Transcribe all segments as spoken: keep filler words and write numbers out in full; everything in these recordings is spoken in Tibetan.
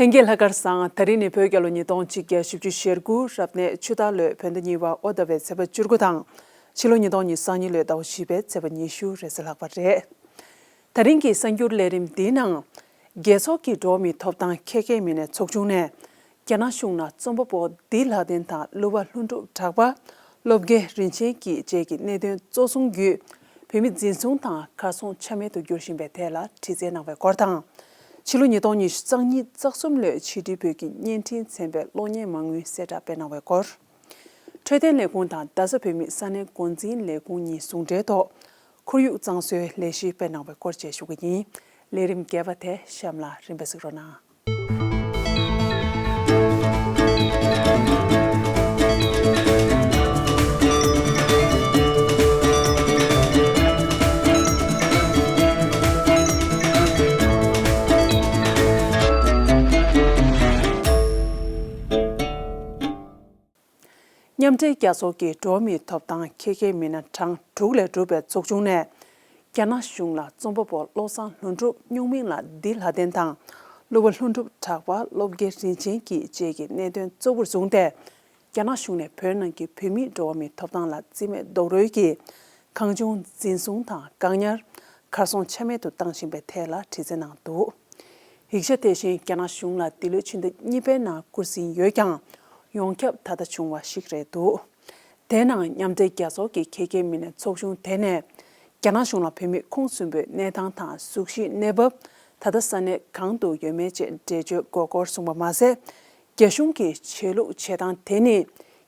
ལྷན་རྒྱས་ལྷག་དཀར་བཟང་། ད་རིང་ནི་བོད་རྒྱལ་ལོ་ཉིས་སྟོང་ཆིག་བརྒྱ་བཞི་བཅུ་ཞེ་དགུ་རབ་གནས་ཆུ་སྟག་ལོའི་བོད་ཟླ་གཉིས་པ་དབོ་ཟླ་བའི་ཚེས་པ་བཅུ་དགུ་དང་། ཕྱི་ལོ་ཉིས་སྟོང་ཉི་ཤུ་རྩ་གཉིས་ལོའི་ཟླ་བ་བཞི་པའི་ཚེས་པ་ཉི་ཤུ་རེས་གཟའ་ལྷག་པ་རེད། ད་རིང་གི་གསར་འགྱུར་ལས་རིམ་འདིའི་ནང་། རྒྱལ་ཚོགས་ཀྱི་འགྲོ་བ་མིའི་ཐོབ་ཐང་ཁྱད་ཁྱད་མི་སྣའི་ཚོགས་ཆུང་ནས། རྒྱ་ནག་གཞུང་ལ་རྩོམ་པ་པོ་བདེ་ལྷ་ལྡན་དང་གླུ་བ་ལྷུན་གྲུབ་གྲགས་པ། སློབ་དགེ་རིན་ཆེན་སྐྱིད་བཅས་ཀྱི་གནད་དོན་གཙོ་བཟུང་བརྒྱུད། བོད་མི་འཛིན་བཟུང་དང་གར་སོང་ཆ་མེད་དུ་གྱུར་བཞིན་པའི་ཐད་ལ་དྲི་རྩད་གནང་བའི་སྐོར་དང་། ཕྱི་ལོ་ཉིས་སྟོང་ཉི་ཤུ་རྩ་གཉིས་རྩ་གསུམ་ལོའི་ཕྱི་དྲིལ་བོད་ཀྱི་བརྙན་འཕྲིན་ཚན་པའི་གློག་བརྙན་མ་དངུལ་གསལ་བསྒྲགས་སྤེལ་གནང་བའི་སྐོར། འཕྲོད་བསྟེན་ལས་ཁུངས་དང་རྡ་ས་བོད་མིའི་ས་གནས་འགོ་འཛིན་ལས་ཁུངས་གཉིས་ཟུང་འབྲེལ་ཐོག་ཁོར་ཡུག་གཙང་བཟོའི་ལས་གཞི་སྤེལ་གནང་བའི་སྐོར་བཅས་ཞུ་གི་ཡིན། ལས་རིམ་རྒྱས་པ་དེ་གཤམ་ལ་རིམ་པས་གཟིགས་རོགས་གནང་། མཉམ་འབྲེལ་རྒྱལ་ཚོགས་ཀྱི་འགྲོ་བ་མིའི་ཐོབ་ཐང་ཁྱད་ཁྱད་མི་སྣ་གྲངས་དྲུག་ལས་གྲུབ་པའི་ཚོགས་ཆུང་ནས། རྒྱ་ནག་གཞུང་ལ་རྩོམ་པ་པོ་བློ་བཟང་ལྷུན་གྲུབ་སྨྱུག་མིང་ལ་བདེ་ལྷ་ལྡན་དང་། གླུ་བ་ལྷུན་གྲུབ་གྲགས་པ། སློབ་དགེ་རིན་ཆེན་སྐྱིད་བཅས་ཀྱི་གནད་དོན་གཙོ་བོར་བཟུང་སྟེ། རྒྱ་ནག་གཞུང་ནས་བོད་ནང་གི་བོད་མིའི་འགྲོ་བ་མིའི་ཐོབ་ཐང་ལ་བརྩི་མེད་རྡོག་རོལ་གྱིས། གང་བྱུང་འཛིན་བཟུང་དང་བཀག་ཉར། གར་སོང་ཆ་མེད་དུ་བཏང་བཞིན་པའི་ཐད་ལ་དྲི་རྩད་གནང་འདུག། ཡིག་ཆ་དེ་བཞིན་རྒྱ་ནག་གཞུང་ལ་འདི་ལོའི་ཕྱི་ཟླ་གཉིས་པའི་ནང་བསྐུར་ཟིན་ཡོད་ཀྱང་། ཡོངས་ཁྱབ་ད་ལྟ་བྱུང་བ་ཞིག་རེད་འདུག། དེའི་ནང་མཉམ་འབྲེལ་རྒྱལ་ཚོགས་ཀྱི་ཁྱད་ཁྱད་མི་སྣའི་ཚོགས་ཆུང་དེ་ནས། རྒྱ་ནག་གཞུང་ལ་བོད་མི་ཁོངས་གསུམ་པོའི་གནས་སྟངས་དང་གཟུགས་གཞིའི་གནས་བབ། ད་ལྟ་ས་གནས་གང་དུ་ཡོད་མེད་བཅས་འགྲེལ་བརྗོད་དགོས་སྐོར་གསུངས་པ་མ་ཟད། རྒྱ་གཞུང་གི་ཆོས་ལུགས་བྱེད་སྟངས་དེ་ནི།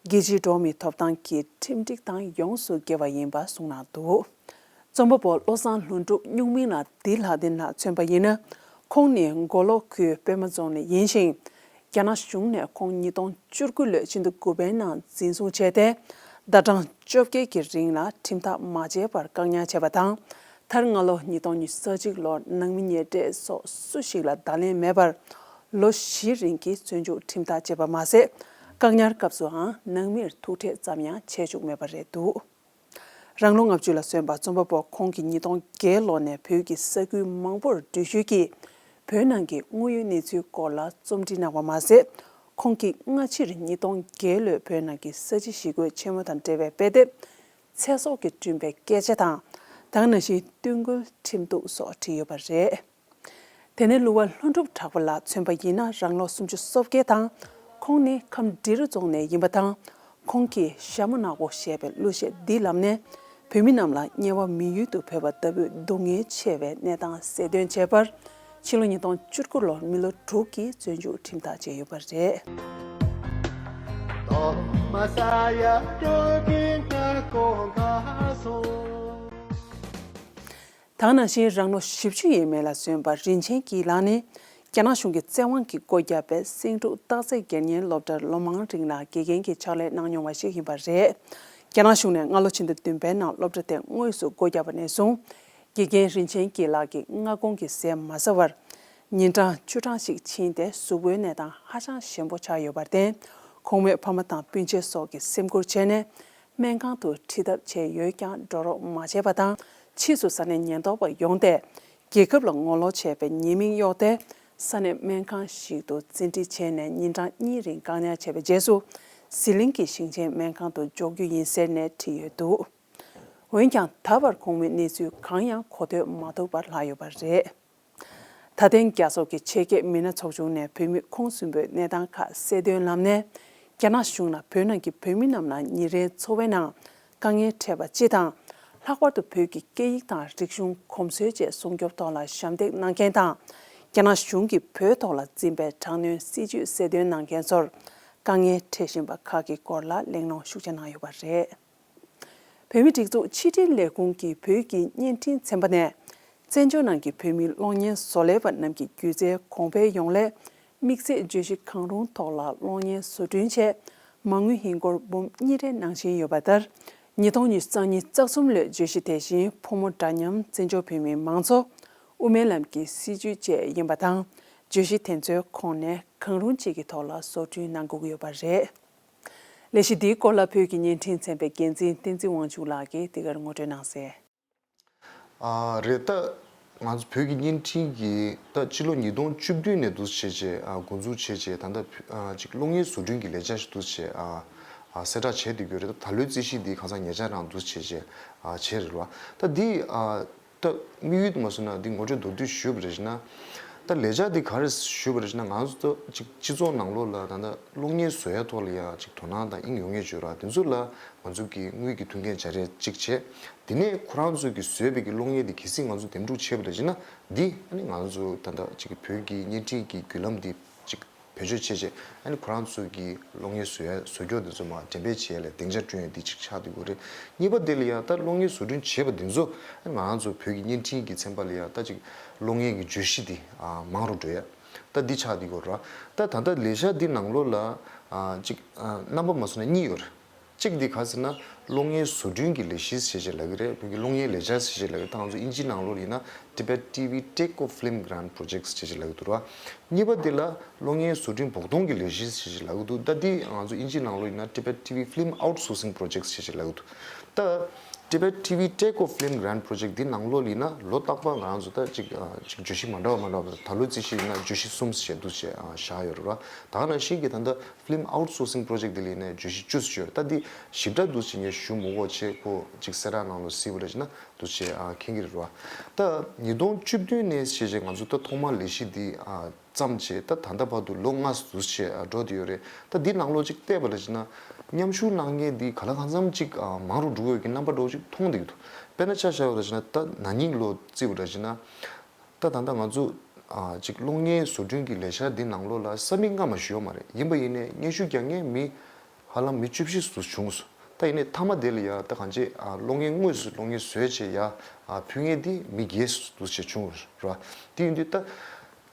རྒྱལ་སྤྱིའི་འགྲོ་བ་མིའི་ཐོབ་ཐང་གི་ཁྲིམས་སྒྲིག་དང་ཡོངས་སུ་འགལ་བ་ཡིན་པ་གསུངས་གནང་འདུག། རྩོམ་པ་པོ་བློ་བཟང་ལྷུན་གྲུབ་སྨྱུག་མིང་ལ་བདེ་ལྷ་ལྡན་ལགས་མཚོན་པ་ཡིན་ན། ཁོང་ནི་མགོ་ལོག་ཁུལ་པད་མ་རྫོང་ནས་ཡིན་ཞིང་། རྒྱ་ནག་གཞུང་ནས་ཁོང་ཉིས་སྟོང་བཅུ་དགུ་ལོའི་ཕྱི་ཟླ་དགུ་པའི་ནང་འཛིན་བཟུང་བྱས་ཏེ། ཟླ་གྲངས་བཅོ་བརྒྱད་ཀྱི་རིང་ལ་ཁྲིམས་ཐག་མ་བཅད་པར་བཀག་ཉར་བྱས་པ་དང་། མཐར་སྔ་ལོ་ཉིས་སྟོང་ཉི་ཤུ་རྩ་གཅིག་ལོར་ནང་མི་ཉེ་འབྲེལ་སོགས་སུ་ཞིག་ལ་བརྡ་ལན་མེད་པར། ལོ་བཞི་རིང་གི་བཙོན་འཇུག་ཁྲིམས་ཐག་བཅད་པ་མ་ཟད། བཀག་ཉར་སྐབས་སུའང་ནང་མིར་ཐུག་འཕྲད་ཙམ་ཡང་བྱས་བཅུག་མེད་པ་རེད་འདུག། རང་ལོ་ལྔ་བཅུ་ལ་སོན་པ་རྩོམ་པ་པོ་ཁོང་གིས་ཉིས་སྟོང་བརྒྱད་ལོ་ནས་བོད་ཀྱི་ས་ཁུལ་མང་པོར་འགྲུལ་བཞུད་ཀྱིས། བོད་ནང་གི་དངོས་ཡོད་གནས་ཚུལ་སྐོར་ལ་རྩོམ་བྲིས་གནང་བ་མ་ཟད། ཁོང་གིས་སྔ་ཕྱིར་ཉིས་སྟོང་བརྒྱད་ལོའི་བོད་ནང་གི་ས་བྱི་ཞི་རྒོལ་ཆེན་མོ་དང་འབྲེལ་བའི་དཔེ་དེབ། ཚེ་སྲོག་གིས་བསྐྲུན་པའི་སྐད་ཆ་དང་། ད་ག་ནང་བཞིན་སྟོན་ཁུལ་ཁྲིམས་གཏུག་སོགས་བྲིས་ཡོད་པ་རེད། དེ་ནས་གླུ་བ་ལྷུན་གྲུབ་གྲགས་པ་ལགས་མཚོན་པ་ཡིན་ན། རང་ལོ་སུམ་ཅུ་སོ་བརྒྱད་དང་། ཁོང་ནི་ཁམས་འབྲི་རུ་རྫོང་ནས་ཡིན་པ་དང་། ཁོང་གིས་ཞྭ་མོ་ནག་པོ་ཞེས་པའི་གླུ་གཞས་འདིའི་ལམ་ནས། བོད་མི་རྣམས་ལ་དམྱལ་བ་མི་ཡུལ་དུ་བོད་པ་ལྟ་བུའི་སྡུག་བསྔལ་ཆེ་བའི་གནས་སྟངས་གསལ་སྟོན་བྱས་པར། ཕྱི་ལོ་ཉིས་སྟོང་བཅུ་དགུ་ལོར་མི་ལོ་དྲུག་གི་བཙོན་འཇུག་ཁྲིམས་ཐག་བཅད་ཡོད་པ་རེད། ད་ག་ནང་བཞིན་རང་ལོ་བཞི་བཅུ་ཡས་མས་ལ་སོན་པ་རིན་ཆེན་སྐྱིད་ལགས་ནི། རྒྱ་ནག་གཞུང་གི་བཙན་དབང་གིས་སྒོ་བརྒྱབ་པའི་སེང་འབྲུག་སྟག་རྩེ་སྒེར་གཉེར་སློབ་གྲྭར་ལོ་མང་རིང་ལ་དགེ་རྒན་གྱི་ཕྱག་ལས་གནང་མྱོང་བ་ཞིག་ཡིན་པ་རེད། རྒྱ་ནག་གཞུང་ནས་སྔ་ལོ་ཕྱི་ཟླ་བདུན་པའི་ནང་སློབ་གྲྭ་དེ་དངོས་སུ་སྒོ་བརྒྱབ་པ་ནས་བཟུང་། དགེ་རྒན་རིན་ཆེན་སྐྱིད་ལགས་ཀྱི་སྔ་དགོང་གི་ཟས་མ་ཟ་བར། ཉིན་གྲངས་བཅུ་གྲངས་ཤིག་ཕྱིན་ཏེ་གཟུགས་པོའི་གནས་སྟངས་ཧ་ཅང་ཞན་པོ་ཆགས་ཡོད་པར་བརྟེན། ཁོང་མོས་ཕ་མ་དང་སྤུན་མཆེད་སོགས་ཀྱིས་སེམས་ཁུར་བྱས་ནས། སྨན་ཁང་དུ་ཁྲིད་ཐབས་བྱས་ཡོད་ཀྱང་། འགྲོ་རོགས་མ་བྱས་པ་དང་། ཕྱིས་སུ་ས་གནས་ཉེན་རྟོག་པ་ཡོང་སྟེ། རྒྱལ་ཁབ་ལ་ངོ་ལོག་བྱས་པའི་ཉེས་མིང་གཡོགས་ཏེ། ས་གནས་སྨན་ཁང་ཞིག་ཏུ་བཙན་ཁྲིད་བྱས་ནས་ཉིན་གྲངས་གཉིས་རིང་བཀག་ཉར་བྱས་པའི་རྗེས་སུ། ཟི་ལིང་གི་ཞིང་ཆེན་སྨན་ཁང་དུ་འཇོག་རྒྱུ་ཡིན་ཟེར་ནས་བྲིས་ཡོད་འདུག། འོན་ཀྱང་། ད་བར་ཁོང་མོའི་གནས་ཚུལ་གང་ཡང་གོ་ཐོས་མ་ཐུབ་པར་ལྷག་ཡོད་པ་རེད། ད་ཐེངས་རྒྱལ་ཚོགས་ཀྱི་ཆེད་མཁས་མི་སྣ་ཚོགས་ཆུང་ནས་བོད་མི་ཁོངས་གསུམ་པོའི་གནས་སྟངས་ཁག་གསལ་སྟོན་ལམ་ནས། རྒྱ་ནག་གཞུང་ལ་བོད་ནང་གི་བོད་མི་རྣམས་ལ་ཉིན་རེའི་འཚོ་བའི་ནང་དཀའ་ངལ་འཕྲད་པ་སྤྱི་དང་། ལྷག་པར་དུ་བོད་ཀྱི་སྐད་ཡིག་དང་རིག་གཞུང་། གོམས་སྲོལ་བཅས་སྲུང་སྐྱོབ་ཐོག་ལ་ཞབས་འདེགས་གནང་མཁན་དང་། རྒྱ་ནག་གཞུང་གིས་བོད་ཐོག་ལ་འཛིན་པའི་དྲག་གནོན་སྲིད་བྱུས་གསལ་སྟོན་གནང་མཁན་ཚོར་དཀའ་ངལ་འཕྲད་བཞིན་པ་ཁག་གི་སྐོར་ལ་གླེང་སློང་ཤུགས་ཆེ་གནང་ཡོད་པ་རེད། བོད་མིའི་སྒྲིག་འཛུགས་ཕྱི་དྲིལ་ལས་ཁུངས་ཀྱི་བོད་ཀྱི་བརྙན་འཕྲིན་ཚན་པ་ནས། བཙན་བྱོལ་ནང་གི་བོད་མིའི་གློག་བརྙན་བཟོ་ལས་པ་རྣམས་ཀྱི་སྒྱུ་རྩལ་གོང་འཕེལ་ཡོང་སླད། དམིགས་བསལ་བརྗོད་གཞི་གང་རུང་ཐོག་ལ་གློག་བརྙན་བཟོ་སྐྲུན་ཆེད། མ་དངུལ་ཧིན་སྒོར་འབུམ་གཉིས་རེ་གནང་བཞིན་ཡོད་པ་ལྟར། ཉིས་སྟོང་ཉི་ཤུ་རྩ་གཉིས་རྩ་གསུམ་ལོའི་བརྗོད་གཞི་དེ་བཞིན་ཕོ་མོ་འདྲ་མཉམ་བཙན་བྱོལ་བོད་མིའི་མང་གཙོ། དབུ་མའི་ལམ་གྱི་སྲིད་བྱུས་བཅས་ཡིན་པ་དང་། བརྗོད་གཞི་དེ་ཚོའི་ཁོངས་ནས་གང་རུང་གཅིག་གི་ཐོག་ལ་བཟོ་སྐྲུན་གནང་དགོས་ཀྱི་ཡོད་པ་རེད། ལས་གཞི་འདིའི་སྐོར་ལ་བོད་ཀྱི་བརྙན་འཕྲིན་ཚན་པའི་འགན་འཛིན་བསྟན་འཛིན་དབང་ཕྱུག་ལགས་ཀྱིས་འདི་གར་ངོ་སྤྲོད་གནང་གསལ། ཨ། རེད་ད། ང་ཚོ་བོད་ཀྱི་བརྙན་འཕྲིན་གྱི་ད་ཕྱི་ལོ་ཉིས་སྟོང་བཅུ་བདུན་ནས་འདུག་བྱས་བྱས་ཨ་འགོ་འཛུགས་བྱས་བྱས་ད་ལྟ་ཨ་ཅིག་གློག་བརྙན་བཟོ་སྐྲུན་གྱི་ལས་འཆར་ཞིག་འདུག་བྱས་ཨ་ཨ་གསལ་བསྒྲགས་བྱས་བསྡད་ཡོད་རེད། ད་ད་ལོའི་རྩིས་གཞི་འདི་ཁ་སང་ཉེ་ཆར་རང་འདུག་བྱས་བྱས་ཨ་བྱས་རེད་བ། ད་འདི་ཨ་ད་དམིགས་ཡུལ་དུ་མ་སོང་ན་འདི་ངོ་སྤྲོད་མདོར་བསྡུས་ཞུས་པ་རེད་ན། ད་ལས་འཆར་འདི་ག་རེ་ཞུས་པ་རེད་ན་ང་ཚོ་ད་ཅིག་སྤྱི་ཚོགས་ནང་ལོགས་ལ་ད་ལྟ་གློག་བརྙན་བཟོ་ཡ་ཐོག་ལ་ཡ་ཅིག་དོ་སྣང་དང་དབྱིངས་ཡོད་མཁན་བྱོས་ར་དེ་ཚོ་ལ་ང་ཚོ་གི་དངུལ་གྱི་མཐུན་རྐྱེན་སྦྱར་ཡ་ཅིག་བྱས། དེ་ནས་ཁོ་རང་ཚོ་གིས་བཟོས་པའི་གི་གློག་བརྙན་དེ་གལ་སྲིད་ང་ཚོ་འདེམས་སྒྲུག་བྱས་པ་རེད་ཅེ་ན། འདི་ཨ་ནི་ང་ཚོ་ད་ལྟ་ཅིག་བོད་ཀྱི་བརྙན་འཕྲིན་གྱི་བརྒྱུད་ལམ་འདི་ཅིག་བེད་སྤྱོད་བྱས་བྱས་ཨ་ནི་ཁོ་རང་ཚོ་གི་གློག་བརྙན་བཟོ་ཡ་བཟོ་སྐྱོར་འདི་ཚོ་མར་འགྲེམས་སྤེལ་བྱེད་ཡ་ལ་སྡིངས་ཆ་བསྐྲུན་ཡ་འདི་ཅིག་ཆགས་བསྡད་ཡོད་རེད། གཉིས་པ་དེ་ལ་ཡ་ད་གློག་བརྙན་བཟོ་སྐྲུན་བྱས་པ་འདི་ཚོ་ཨ་ནི་ང་རང་ཚོ་བོད་ཀྱི་བརྙན་འཕྲིན་གྱི་ཚན་པ་ལ་ཡ་ད་ཅིག་གློག་བརྙན་གྱི་བརྗོད་གཞི་འདི་ཨ་མང་རུ་འགྲོ་ཡ་ད་འདི་ཆགས་བསྡད་ཡོད་རེད། ད་ད་ལྟ་ལས་འཆར་འདི་ནང་ལོགས་ལ་ཨ་ཅིག་ཨ་རྣམ་པ་མ་སོང་ན་གཉིས་ཡོད་རེད། གཅིག་འདི་ག་ཟེར་ན་གློག་བརྙན་བཟོ་སྐྲུན་གྱི་ལས་གཞི་ཞེས་བྱས་ལབ་ཀྱི་རེད། བོད་ཀྱི་གློག་བརྙན་ལས་འཆར་ཞེས་བྱས་ལབ་ཀྱི་རེད། ད་ང་ཚོ་དབྱིན་ཇིའི་ནང་ལོགས་ཡིན་ན་Tibet T V Take-off Film Grant Project ཞེས་བྱས་ལབ་ཀྱི་འདུག་ར། གཉིས་པ་འདི་ལ་གློག་བརྙན་བཟོ་སྐྲུན་བོགས་གཏོང་གི་ལས་གཞི་ཞེས་བྱས་ལབ་ཀྱི་འདུག་ད་འདི་ང་ཚོ་དབྱིན་ཇིའི་ནང་ལོགས་ཡིན་ན་Tibet T V Film Outsourcing Project ཞེས་བྱས་ལབ་ཀྱི་འདུག་ད་Tibet T V Take-off Film Grant Project འདི་ནང་ལོགས་ཡིན་ན་ལོ་རྟག་པར་ང་ཚོ་ད་ཅིག་ཅིག་བརྗོད་གཞི་མ་འདྲ་བ་མ་འདྲ་བ་ད་ལོའི་རྩིས་གཞི་ཡིན་ན་བརྗོད་གཞི་གསུམ་ཞེས་འདུག་ཅེས་བཞག་ཡོད་རེད་བ། ད་ག་ནང་བཞིན་གྱི་ད་ལྟ་Film Outsourcing Project དེ་ལ་ཡིན་ནའི་བརྗོད་གཞི་བཅུ་ཙམ་ཡོད་རེད། ད་འདི་ཞིབ་ཕྲ་འདུག་ཅེས་ངས་ཞུ་མི་དགོས་བྱས་ཁོ་ཅིག་གསལ་བསྒྲགས་ནང་ལོགས་གཟིགས་པ་རེད་ཅེ་ན་འདུག་ཅེས་ཨ་མཁྱེན་གྱི་རེད་བ། ད་ཉིས་སྟོང་བཅུ་བདུན་ནས་བྱས་བྱས་ང་ཚོ་ད་ཐོག་མར་ལས་གཞི་འདི་ཨ་བརྩམས་བྱས་ད་ད་ལྟ་བར་དུ་ལོ་ལྔ་འདུག་ཅེས་ཨ་འགྲོ་བསྡད་ཡོད་རེད། ད་འདི་ནང་ལོགས་ཅིག་བལྟས་པ་རེད་ཅེ་ན་མཉམ་ཞུགས་གནང་མཁན་འདི་ག་ལ་གང་འཚམ་ཅིག་ཨ་མང་རུ་འགྲོ་གི་ཡོད་ཀྱི་རྣམ་པ་འདྲ་བོ་ཅིག་མཐོང་བསྡད་ཀྱི་འདུག་དཔེར་ན་ཆ་བཞག་པ་རེད་ཅེ་ན་ད་ན་ནིང་ལོ་བརྩིས་པ་རེད་ཅེ་ན། ད་ད་ལྟ་ང་ཚོ་ཨ་ཅིག་གློག་བརྙན་བཟོ་སྐྲུན་གྱི་ལས་འཆར་འདི་ནང་ལོགས་ལ་ས་མིག་ལྔ་མ་ཞིག་ཡོད་མ་རེད། ཡིན་པ་ཡིན་ནའི་སྙན་ཞུ་རྒྱག་མཁན་མི་ཧ་ལམ་མི་བཅུ་བཞི་ཙམ་བྱུང་སོང་། ད་ཡིན་ནའི་མཐའ་མ་དེ་ལ་ཡ་ད་གང་ཅི་ཨ་གློག་བརྙན་དངོས་སུ་གློག་བརྙན་བཟོས་བྱས་ཡ་ཨ་ཕུལ་མཁན་འདི་མི་བརྒྱད་ཙམ་ཞིག་བྱུང་ར། དེ་ཡིན་དུས་ད་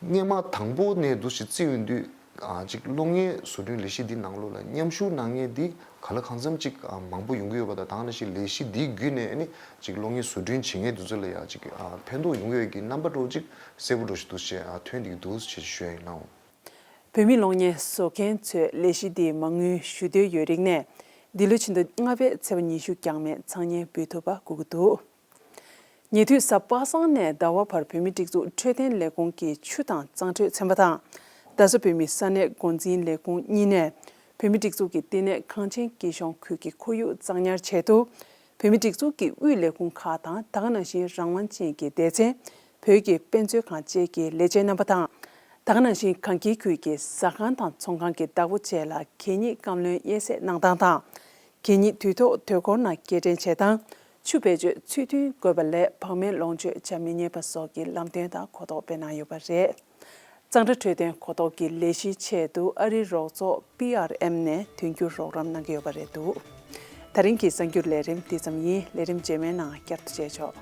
སྔས་མ་དང་པོ་ནས་འདུག་ཅེས་བརྩི་ཡོང་དུས། ཨ་ཅིག་གློག་བརྙན་བཟོ་སྐྲུན་ལས་གཞི་འདི་ནང་ལོགས་ལ་མཉམ་ཞུགས་གནང་མཁན་འདི་ག་ལ་གང་འཚམ་ཅིག་ཨ་མང་པོ་ཡོང་གི་ཡོད་པ་དང་། ད་ག་ནང་བཞིན་ལས་གཞི་འདིའི་བརྒྱུད་ནས་ཨ་ནི་ཅིག་གློག་བརྙན་བཟོ་སྐྲུན་བྱེད་མཁན་དེ་ཚོ་ལ་ཡང་ཅིག་ཨ་ཕན་ཐོགས་ཡོང་གི་ཡོད་ཀྱི་རྣམ་པ་འདྲ་བོ་ཅིག་གསལ་པོ་འདྲ་ཞིག་འདུག་ཅེས་ཨ་ཐོན་བསྡད་ཀྱི་འདུག་ཅེས་ཞུ་ཡ་ཡིན་ནའོ། བོད་མི་གློག་བརྙན་བཟོ་མཁན་ཚོས་ལས་གཞི་འདིའི་མ་དངུལ་ཞུ་འདོད་ཡོད་རིགས་ནས་འདི་ལོའི་ཕྱི་ཟླ་ལྔ་པའི་ཚེས་པ་ཉི་ཤུ་འགྱངས་མེད་ཚང་མཉམ་འབུལ་ཐུབ་པ་སྒུག་གི་འདུག་ཉེ་དུས་གཟའ་པ་སངས་ནས་ཟླ་བ་བར་བོད་མིའི་སྒྲིག་འཛུགས་འཕྲོད་བསྟེན་ལས་ཁུངས་ཀྱི་ཆུ་དང་གཙང་འཕྲོད་ཚན་པ་དང་། རྡ་ས་བོད་མིའི་ས་གནས་འགོ་འཛིན་ལས་ཁུངས་གཉིས་ནས་བོད་མིའི་སྒྲིག་འཛུགས་ཀྱི་བསྟི་གནས་གངས་ཅན་སྐྱིད་གཤོངས་ཁུལ་གྱི་ཁོར་ཡུག་གཙང་ཉར་ཆེད་དུ། བོད་མིའི་སྒྲིག་འཛུགས་ཀྱི་དབུས་ལས་ཁུངས་ཁག་དང་ད་ག་ནང་བཞིན་རང་དབང་ཅན་གྱི་སྡེ་ཚན། བོད་ཀྱི་དཔེ་མཛོད་ཁང་བཅས་ཀྱི་ལས་བྱེད་རྣམ་པ་དང་། ད་ག་ནང་བཞིན་གངས་སྐྱིད་ཁུལ་གྱི་ཟ་ཁང་དང་ཚོང་ཁང་གི་བདག་པོ་བཅས་ལ་གད་སྙིགས་བཀའ་བློན་དབྱེ་གསེས་གནང་སྟངས་དང་། གད་སྙིགས་དུས་ཐོག་དུས་འཁོར་ནང་སྐྱེལ་འདྲེན་བྱེད་སྟངས། ཆུ་བེད་སྤྱོད་ཚུལ་མཐུན་དགོས་པ་ལས་བག་མེད་ལོངས་སྤྱོད་བྱ་མི་ཉན་པ་སོགས་ཀྱི་ལམ་སྟོན་དང་གོ་རྟོགས་སྤེལ་གནང་ཡོད་པ་རེད། གཙང་སྦྲ་འཕྲོད་བསྟེན་གོ་རྟོགས་ཀྱི་ལས་གཞིའི་ཆེད་དུ་ཨ་རིའི་རོགས་ཚོགས་པི་ཨར་ཨེམ་ནས་དུས་འགྱུར་རོགས་རམ་གནང་གི་ཡོད་པ་རེད་འདུག་ད་རིང་གི་གསར་འགྱུར་ལས་རིམ་འདི་ཙམ་ཡིན། ལས་རིམ་རྗེས་མའི་ནང་བསྐྱར་དུ་མཇལ་ཆོག